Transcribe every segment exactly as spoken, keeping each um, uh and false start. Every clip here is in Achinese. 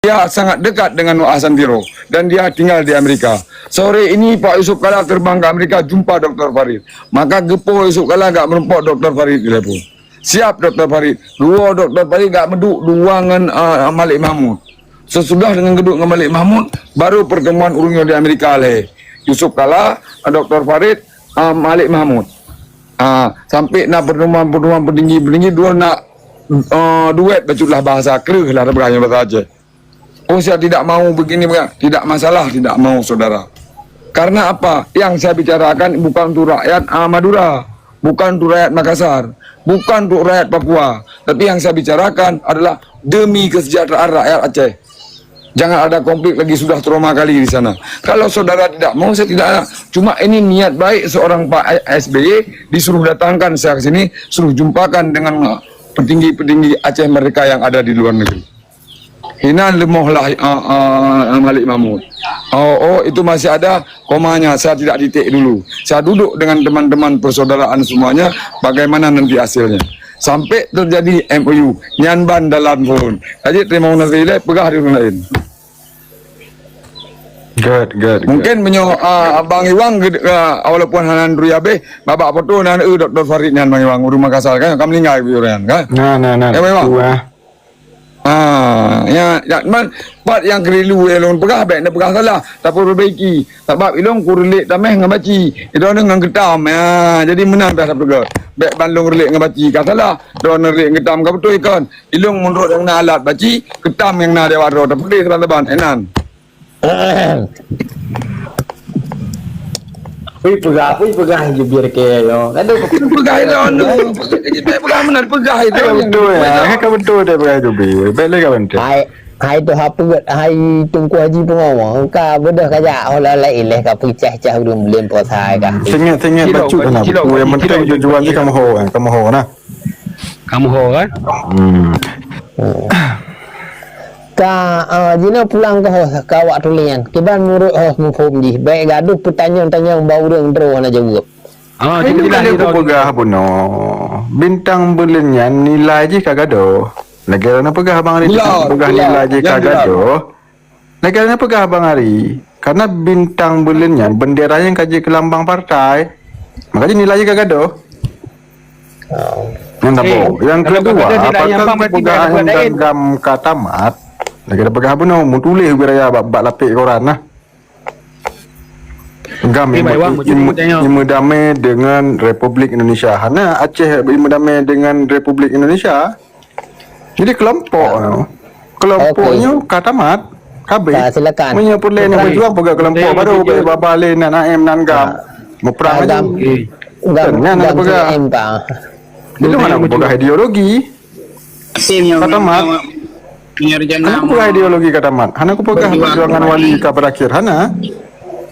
Dia sangat dekat dengan Wak Hasan Tiro dan dia tinggal di Amerika. Sore ini Pak Yusuf Kalla terbang ke Amerika jumpa Doktor Farid. Maka geupoh Yusuf Kalla gak meureumpok Doktor Farid telepon. Siap Doktor Farid. Dua Doktor Farid gak meuduk dua ngon uh, Malik Mahmud. Sesudah dengan geduk ngon Malik Mahmud, baru pertemuan ureuëng di Amerika lé. Yusuf Kalla, Doktor Farid, uh, Malik Mahmud. Uh, sampai na pertemuan-pertemuan petinggi-petinggi dua nak uh, duet bacut lah bahasa kreuh lah bahasa Aceh. Oh, saya tidak mau begini, tidak masalah, tidak mau saudara. Karena apa? Yang saya bicarakan bukan untuk rakyat uh, Madura, bukan untuk rakyat Makassar, bukan untuk rakyat Papua, tapi yang saya bicarakan adalah demi kesejahteraan rakyat Aceh. Jangan ada konflik lagi, sudah trauma kali di sana. Kalau saudara tidak mau, saya tidak ada. Cuma ini niat baik seorang Pak S B Y disuruh datangkan saya ke sini, suruh jumpakan dengan petinggi-petinggi Aceh mereka yang ada di luar negeri. Hinan lemoh lah uh, uh, Malik Mahmud. Oh, oh, itu masih ada komanya, saya tidak titik dulu. Saya duduk dengan teman-teman persaudaraan semuanya, bagaimana nanti hasilnya. Sampai terjadi M O U, nyan ban dalam phon. Jadi terima kasih leh, peugah di ureuëng lain. Good, good. Mungkin meunyoe uh, Abang Iwang uh, walaupun hana neuturi habéh, babak foto nan eu Doktor Farid nyan Bang Iwang, ureuëng Makassar kan, ka meuninggai ureuëng kan. Nah, nah, nah. Ya, Bang Iwang. Wah. Ah, ya, ya man, pat nyang keliru ya lôn peugah, bèk na peugah salah, tapeureubaiki. Sabab ilôn kureulék tameh ngon baci, idong ngon geutam. Ya, jadi meunan dah tapeugah. Bèk ban lôn reulék ngon baci ka salah, idong reulék geutam ka beutôi kon. Ilôn meunurot nyang na alat baci, geutam nyang na di awak droe tapeugah saban-saban. Enan. Ui peugah, ui peugah jubir ke yo. Aduh, peugah itu anu. Peugah meunan peugah itu. Ka beutôi ya. Ka beutôi dia peugah jubir. Bèk lé ka beutôi. Hai, hai tu ha peugah, hai Teungku Haji Pengawa. Ka beudôh ka jak olah-olah ileh ka peucah-cah ureuëng buleuen puasa ka. Sengit-sengit bacut na. Yang penting tujuan jih ka meuho, ka meuho nah. Kamoe ho kan? Hmm. Ka uh, jinoe pulang ka hoh ka awak tuléh nyan. Kiban murit hoh muphom jih. Bèk gadoh peutanyong-tanyong bak ureuëng droe hana jaweueb. Ah, Hai jadi tu jelas kan ni aku tau. Peugah bunoe. Bintang buleuen nyan nilai jih ka gadoh. Lagèe na peugah abang hari tu Jelas, peugah jelas. nilai jih ka Yang jelas. Gadoh. Lagèe na peugah abang hari. Karena bintang buleuen nyan bendera nyang ka jeuet keu lambang partai. Maka jih nilai jih ka gadoh. Oh. Yang sabo. Eh, Yang kalau kedua, kata dia tak apakah nyampang berarti peugah dah buat dan lain. GAM ka tamat? Lagèe na peugah bunoe, meutuléh ubé raya bak, bak lapék koran nah. GAM Okey, ime, baik, Wan. Macam ime, ni tanya. Imedamé dengan Republik Indonesia. Hana Aceh imedamé dengan Republik Indonesia. Jadi kelompok tu. Kelompok Okey. nyoe ka tamat. Kabeh. Ka, silakan. Meunyoe peureulèe nak Silakan. berjuang peugah kelompok Okey, baru okey, boleh okey. babah lé nan A M nan GAM. Ah. Muprang Agam aju. Gam Kan, nyan ada Gam peugah. C M pa. Itu mana aku peugah ideologi. Ka tamat. Hana aku peugah ideologi ka tamat. Hana aku peugah perjuangan wali ka berakhir. Hana.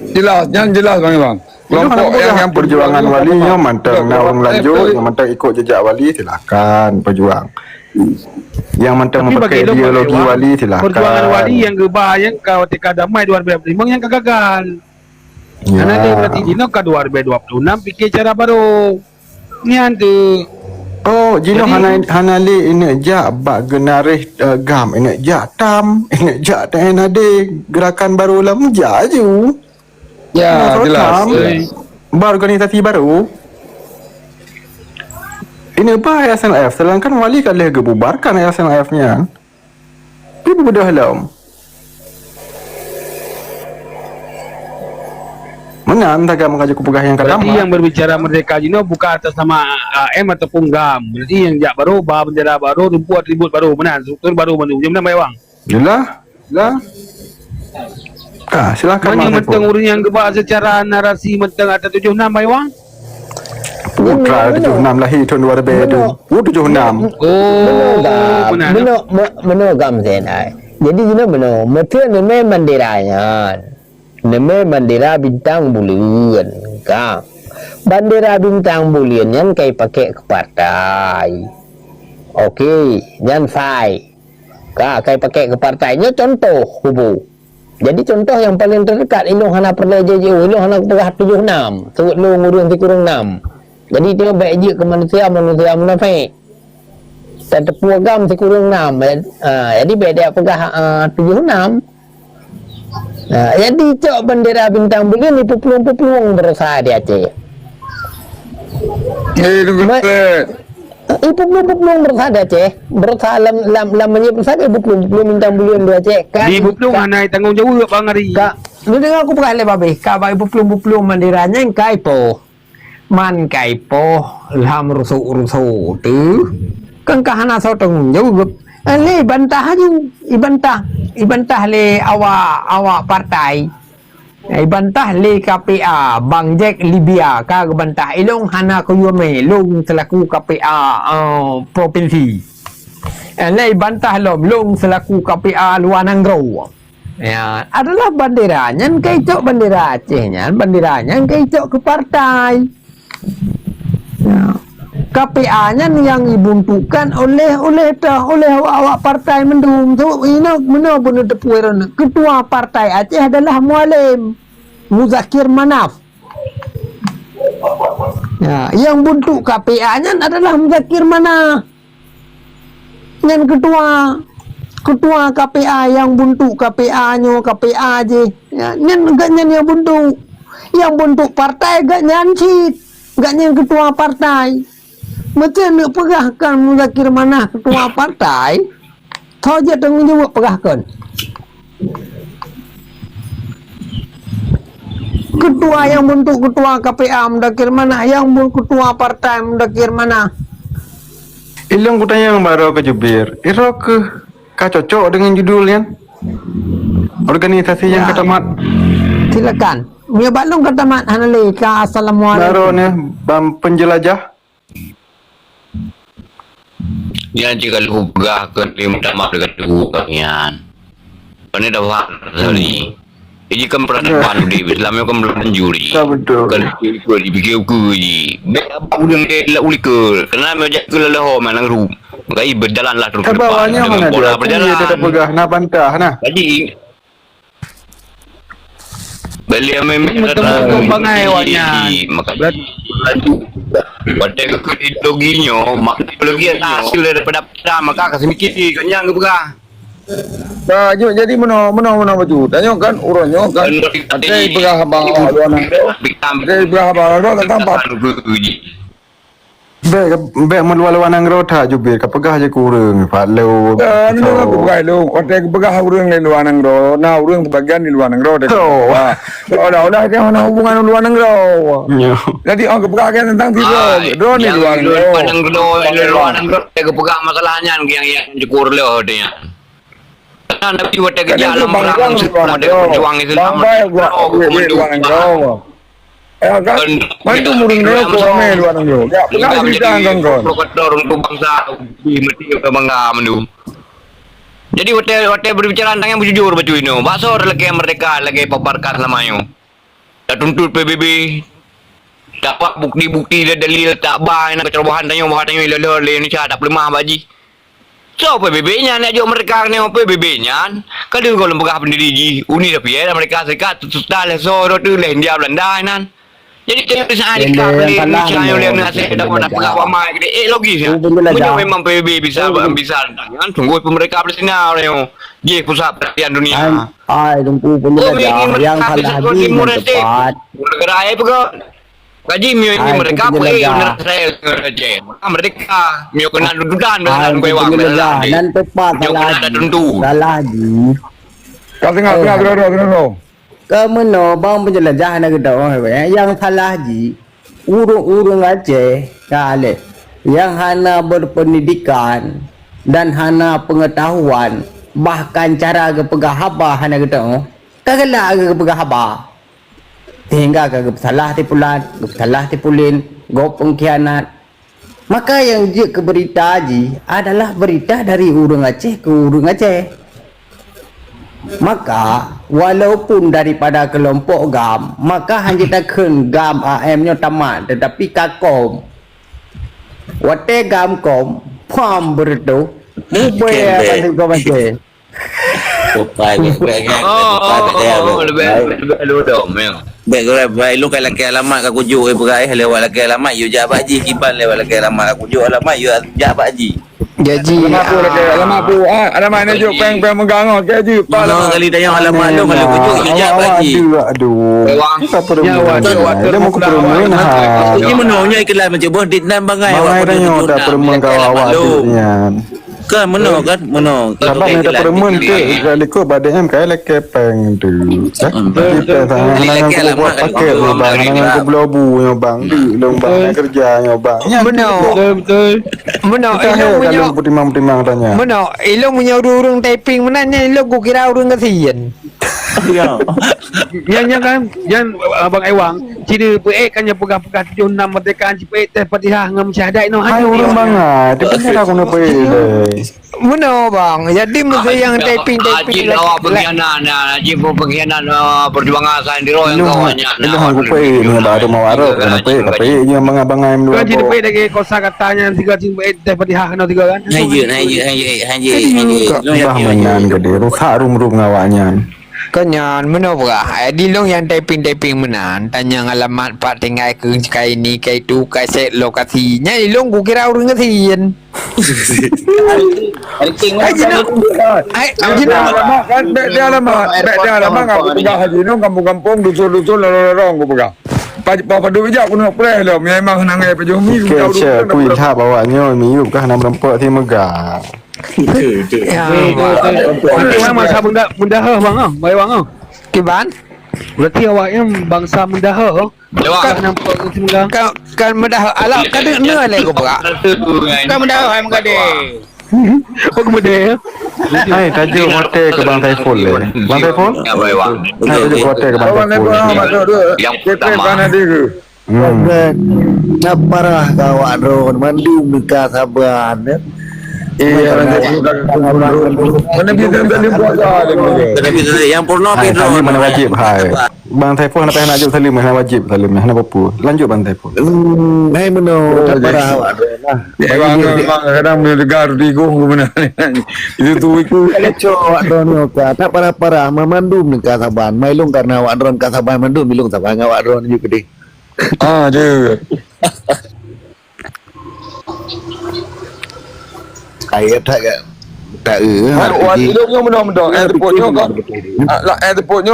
Jelas, nyan jelas Bang Iwan. Itu hana aku peugah yang perjuangan berjuang wali itu nyoe apa? mantong na ureuëng lanjut, nyang mantong ikut jejak wali silakan berjuang. Yang mantong Tapi memakai bagi lôn, ideologi Bang Iwan, wali silakan. Perjuangan wali yang geuba yang ka tika damai dua ribu dua puluh lima yang ka gagal. Ya. Karena dia berarti dino ka dua ribu dua puluh enam fikir cara baru. Nyan tu. Oh, jinoe Jadi- hana hana lé ineuk jak bak genareh uh, GAM, ineuk jak tam, ineuk jak T N H D, gerakan baru lam jak aju. Ya, Nah, jelas. tam, Ya. Berorganisasi baru. Ineuk ba S N L F, sedangkan wali ka lheueh geububarkan S N L F nyan. Pi beudôh lom. Meunan taga mengaju kupeugah nyang ka Berarti tamat. Yang berbicara merdeka jinoe bukan atas nama A M ataupun GAM. Berarti yang jak baru, ba bendera baru, rumput atribut baru, meunan struktur baru bandum. Jom dah Bang Iwan. Jelas? Jelas? Ah, silakan Mana Bang mentang Saiful. Ureuëng yang geuba secara narasi mentang atas tujuh enam Bang Iwan? Putra tujuh enam lahir tahun dua ribu tu. Oh, tujuh enam. Oh, Benoe benar. benoe benoe GAM Zain ai. Jadi geuno benoe, meuteu neumé bandera nyan. Neumé bandera bintang buleuen, ka. Bandera bintang buleuen nyan kai pakai ke partai. Okey, nyan sai. Ka kai pakai ke partai. Nyoe contoh kubu. Jadi contoh yang paling terdekat, ilong hana perlu jauh-jauh, ilong hana peugah tujuh enam. Sebut lu ngurung sikurung enam. Jadi dia baik jeuet ke manusia, manusia munafik. Dan teupeu agam sikureueng nam. Ah, jadi bèk dak peugah, ah, tujoh nam. Ah, jadi cok bendera bintang buleuen ipuplueng-puplueng beurasa di Aceh. Eh, tunggu, Ma- eh. Ipuplueng-puplueng beurasa di Aceh. Beurasa lam, lam, lam menyang beurasa ipuplueng-puplueng bintang buleuen di Aceh. Kan, di buplueng ka, hana tanggong jaweueb, Bang Ari. Ka, lu deungoe aku peugah lé babeh, ka bak ipuplueng-puplueng bendera nyan ka ipoh. Man ka ipoh lam rusok-rusok teuh, kan ka hana soe tanggong jaweueb. Eh, lé bantah aju, ibantah, ibantah lé awak, awak partai. Ibantah lé K P A, Bang Jack Libya ka geubantah ilong hana kuyue mé long selaku K P A, eh, provinsi. Eh, lé ibantah lom long selaku K P A luwa nanggroe. Ya, adalah bandera nyan ka icok bandera Aceh nyan, bandera nyan ka icok keu partai. Ya. K P A nyan nyang dibuntukkan oleh, oleh ta-, oleh awak-awak partai mandum. Sabab inoe meunoe beuneuteupeu droeneuh, ketua partai Aceh adalah Mualem Muzakir Manaf. Ya, nyang buntuk K P A nyan adalah Muzakir Manaf. Nyan ketua, ketua K P A nyang buntuk K P A nyoe, K P A jih. Ya, nyan gobnyan nyang buntuk. Nyang buntuk partai gobnyan cit. Gobnyan ketua partai. Meuteun neuk peugah kan Muzakir Manaf ketua partai. Tho jeuet tanggong jaweueb peugah kon. Ketua nyang buntuk ketua K P A Muzakir Manaf, nyang bun ketua partai Muzakir Manaf. Ilong kutanyong baroe keu Jubir, iroe keuh ka cocok deungon judul nyan? Organisasi nyang ka tamat. Silakan. Meunyoe bak lôn ka tamat hana lé ka assalamualaikum. Baroe nyoe ban penjelajah. Nyan cit ka lheueh peugah keu lheueh minta maaf deungon Tuhan nyan. Pane dah faham tadi. Jadi kan peradaban udép Islam nyoe kan belum juri. Ya, betul. Kan dipikir-pikir ji. Bèk abang ureueng deh la ulikeue. Kena meujak keu laloho manang ru. Maka i berjalanlah terus ke depan dengan pola perjalanan. Dia peugah na bantah na. Jadi Beliau memang meuteumé bangai awak nyan. Maka watèe geukheun ideologi nyoe, makna ideologi adalah hasil daripada peta, maka ka seumiki, kan nyan geupeugah. Bah, nyoe jadi meunoe, meunoe, meunoe baju. Tanyoe kan, uroe nyoe kan, watèe ipeugah haba awak luwa nanggroe, watèe ipeugah haba awak luwa nanggroe, teutampak. Bèk, bèk meuluwa-luwa nanggroe that, Jubir. Ka peugah jih keu ureueng, Pak Lôn. Eh, nyoe aku peugah lôn. Watèe geupeugah ureueng lé luwa nanggroe, na ureueng sibagian di luwa nanggroe. Oh. Seolah-olah dia hana hubungan luwa nanggroe. Nyo. Jadi, oh, geupeugah kan tentang tiga. Ai, droe di luwa nanggroe. Luwa nanggroe, lé luwa nanggroe, watèe geupeugah masalah nyan, nyang, nyang syukur lé dia. Karena Nabi watèe geujak lam perang, watèe geupeurjuang Islam, bangsa buat, oh, buat, buat, buat. Ya kan? Bantu murid dia tu ramai luar negeri. Ya, pegang cerita kan kau. Provokator untuk bangsa, mesti kita bangga mandum. Jadi watèe, watèe berbicara tentang yang bujur bacut inoe. Bakso lagèe merdeka, lagèe paparkan selama nyoe. Dak tuntut P B B. Dapat bukti-bukti dan dalil tak bah, nak kecerobohan tanyoe, bah tanyoe ilèe-lèe lé Indonesia, tak peuleumah bak jih. Soe P B B nyan, neujok merdeka keunoe P B B nyan? Ka deuh gohlom peugah pendiri jih Uni Soviet, Amerika Serikat, susah lé soe droe teuh lé Hindia Belanda nyan. Jadi, tanyoe di saat Indonesia nyoe lé aneuk Aceh dapat peugah wamai keudéh. Eh, logis nyan. Meunyoe memang P B B bisa, bisa tentang nyan, sungguh pun mereka Palestina nyoe jih pusat perhatian dunia. Ai, Teungku penjelajah, nyang salah jih ngon tepat. Negara ai peugah. Kaji miyueb ini mereka pun eh, Israel, Aceh. Merdeka. Miyueb keunan dudukan dalam kuewang. Nan tepat salah jih. Salah jih. Ka tengah, tengah, tengah, tengah, tengah. Keumeunyoe bang penjelajah na geudoh, eh, nyang salah jih ureueng-ureueng Aceh ka lé nyang hana berpendidikan dan hana pengetahuan, bahkan cara geupeugah haba hana geudoh, ka galak geupeugah haba. Sehingga ka geupeusalah si pulan, geupeusalah si pulin, gob pengkhianat. Maka nyang jeuet keu beurita jih adalah beurita dari ureueng Aceh keu ureueng Aceh. Maka, walaupun daripada keulompok GAM, maka hana jeuet takheun GAM A M nyoe tamat, tetapi ka kom. Watèe GAM kom, pam beureutoh, ubé akan si kom Aceh. Tupai, bèk, bèk, bèk, bèk, tupai, bèk, bèk, bèk, bèk, bèk, bèk, bèk, lu kai lakèe alamat ka kujok, eh, peugah, eh, lewat lakèe alamat, yue jak bak jih, kiban lewat lakèe alamat ka kujok alamat, yue jak bak jih. Gaji. Alamat apa lagi? Alamat apa? Ah, alamat ni jok peng-peng megang oh, gaji. Mana kali tanya alamat lu kalau kujok ijak gaji. Awak ada, aduh. Awak ada. Dia mau keperumun ha. Ini menohnya iklan macam boh di nan bangai awak ada. Tanya tak perumun kalau awak ada nian. Kan menoh kan? Menoh. Sabab ni tak perumun ke, kalau ikut bak D M kai lagi peng tu. Betul, betul. Hana ngan kubuat paket nyoe bang, hana ngan kublobu nyoe bang, di lôn bang, hana kerja nyoe bang. Betul, betul. Meunoe, ilong meunyoe, kalau timang-timang tanya. Meunoe, ilong meunyoe ureueng-ureueng typing meunan nyan, ilong kukira ureueng gasien. Ya. Nyan, nyan kan, nyan Abang Ewang, cina peuék kan nyang peugah-peugah tujoh nam merdeka, cipeuék teh Fatihah ngon syahadat noh. Hai ureueng bangai, tapi kira aku nak peuék deh. Meunoe bang, jadi meusti nyang typing-typing. Ajin awak pengkhianat, nah, ajin pun pengkhianat, ah, perjuangan sendiri yang kawan nyan. Ilong aku peuék ni bak rumah warok, kena peuék, tapi ini bangai-bangai meulua. Kan jadi peuék lagi kosa kata nyan tiga cing peuék teh Fatihah kena tiga kan. Hai je, hai je, hai je, hai je. Bah meunan gede, rusak rum-rum awak nyan. Kan nyan meunoe bah. Jadi long nyang typing-typing meunan, tanyong alamat pat tinggai keu kai ni, kai tu, kai set lokasi. Nyan ilong kukira ureueng gasien. Hai, Cina. Hai, Cina. Alamat kan, bèk dia alamat. Bèk dia alamat, aku peugah haji nyoe, kampung-kampung, dusun-dusun, lorong-lorong, aku peugah. Pa, pa, padu bijak, aku nak preh lah. Memang nanggai pajoh mi, aku tahu dusun, aku tahu. Kuilhab awak nyoe, miyup kah na meureumpok si meuga. Betul, betul. Ya. Betul, betul. Berarti orang bangsa meuda-, meudaha, bang, ah. Baik, bang, ah. Kiban? Berarti awak nyan bangsa meudaha. Lewat. Kan nampak tu semula. Kan, kan meudaha. Alah, kan dia kena leh kau perak. Kan meudaha, hai meugadeh. Oh, kemudian, ya? Hai, tajuk hotel ke Bang Saiful leh. Bang Saiful? Ya, baik, bang. Hai, tajuk hotel ke Bang Saiful. Yang pertama. Hmm. Nak parah ka awak droe, mandum neuka saban, ya. Iya, mana bisa saling puasa, yang purno. Hai, Pedro. Mana wajib, hai. Bang Saiful hana payah nak jawab salim, hana wajib salim, hana apa-apa. Lanjut Bang Saiful. Hmm, hai meunoe, tak parah awak droe lah. Ya, bang, memang kadang mendengar di gong benar. Itu tu itu. Kalau cok awak droe ni ka, tak parah-parah, memandum neuka saban. Mailung karena awak droe ka saban mandum, ilung saban ngon awak droe ni juga deh. Ah, je. Ayat tak, tak, eh, ilung nyoe meunoe-meunoe. Eh, tepuk nyoe kau. Ah, lah, eh, tepuk nyoe.